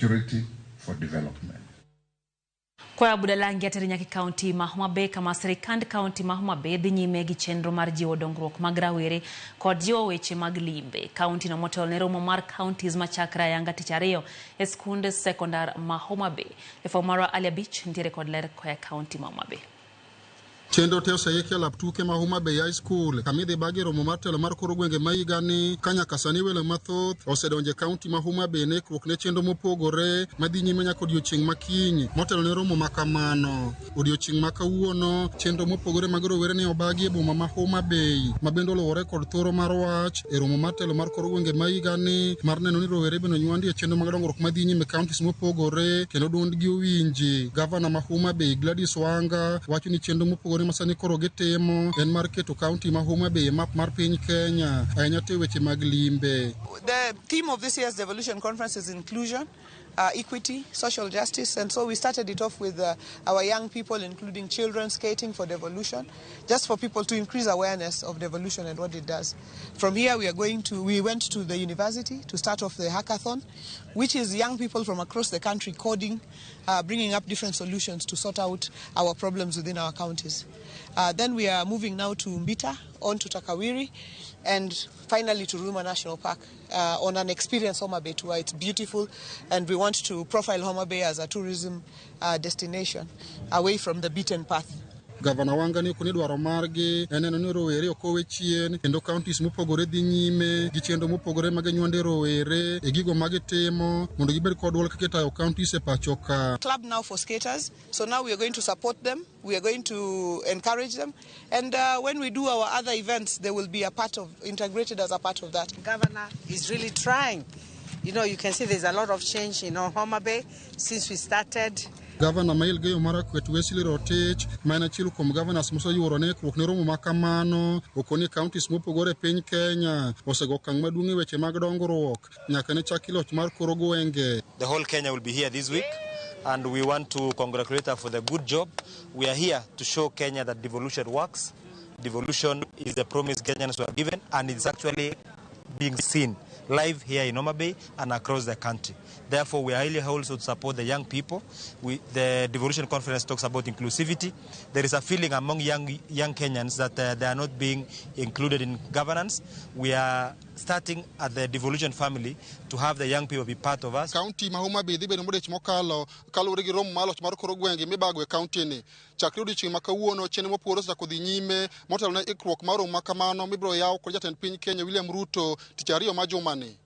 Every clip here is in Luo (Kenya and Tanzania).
Security for development. Koa Budalangi ateri nyaka e kaunti ma Homa Bay, kama sirikand kaunti ma Homa Bay dhi nyime gi chenro mar jiwo dongruok mag rawere kod jiwo weche mag limbe. Kaunti no motelo ne romo mar counties machakre ayanga tich ariyo e skund sekondar ma Homa Bay. Jafwambo marwa Ali Abich nitiere kod ler koa e kaunti ma Homa Bay. Chenro te oseiki e lap tuke ma Homa Bay High School kama idhi bagi romo mar telo mar kor gwenge ma higani ka nyaka sani welo mathoth osedonjo e kaunti ma Homa Bay ne ikruok ne chenro mopogore madhi nyime nyaka odiochieng' ma kiny motelo ne romo ma kamano. Odiochieng' ma kawuono chenro mopogore mag rowere ne obagi e boma ma Homa Bay ma bende oluwore kod thoro mar wach e romo mar telo mar kor gwenge ma higani mar neno ni rowere bende onywandi e chenro mag dongruok madhi nyime e counties mopogore kendo duondgi owinji. Gavana ma Homa Bay Gladys Wanga wacho ni chenro mopogore ma sani koro gitimo en mar keto kaunti ma Homa Bay e map mar piny Kenya ahinya to e weche mag limbe. The theme of this year's Devolution Conference is inclusion, equity, social justice, and so we started it off with our young people, including children, skating for devolution, just for people to increase awareness of devolution and what it does. From here, we went to the university to start off the hackathon, which is young people from across the country coding, bringing up different solutions to sort out our problems within our counties. Then we are moving now to Mbita, on to Takawiri, and finally to Ruma National Park on an Experience Homa Bay tour. It's beautiful, and we want to profile Homa Bay as a tourism destination away from the beaten path. Gavana Wanga ni okoni dwaro margi en neno ni rowere ok owe chien kendo counties mopogore dhi nyime gi chenro mopogore ma ginywande rowere e gigo ma gitimo mondo gibed kod duol kaka itayo counties e pacho ka. Club now for skaters, so now we are going to support them, we are going to encourage them, and when we do our other events, they will be a part of, integrated as a part of that. Governor is really trying. You can see there's a lot of change in Homa Bay since we started. Gavana ma Elgeyo Marakwet Wesley Rotich ma en achiel kuom governors moseyuoro ne ikruok ne romo ma kamano okoni counties mopogore e piny Kenya osego okang' maduong' e weche mag dongruok nyaka ne chaki loch mar kor gwenge. The whole Kenya will be here this week, and we want to congratulate her for the good job. We are here to show Kenya that devolution works. Devolution is the promise Kenyans were given, and it's actually being seen live here in Homa Bay and across the country. Therefore, we are highly also to support the young people. The Devolution Conference talks about inclusivity. There is a feeling among young Kenyans that they are not being included in governance. We are starting at the Devolution family to have the young people be part of us. Kaunti ma Homa Bay dhi bedo modich mokalo kaluwore gi romo mar loch mar kor gwenge mibago e kaunti ni. Chakre odiochieng' ma kawuono chenro mopogore osechako dhi nyime motelo ne ikruok mar romo ma kamano mibiro yaw kod jatend piny Kenya William Ruto tich ariyo ma jumani.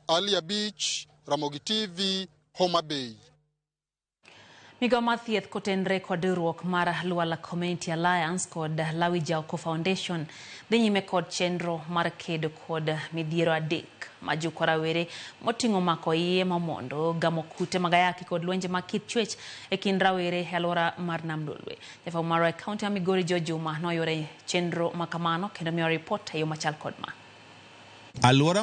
Ali Abich, Ramogi TV, Homa Bay. Migao mar thieth kotenre kod riwruok mar Lwala Community Alliance kod Lawi Jaoko Foundation dhi nyime kod chenro mar kedo kod midhiero adek majuko rawere moting'o mako iye mamondo, gamo kute mag ayaki kod lwenje mag kit chwech e kind rawere e alwora mar Nam Lolwe. Jafwambo marwa e kaunti ma Migori George Juma noyuore chenro makamano kendo miyo ripot e yo machal kod ma. Alwora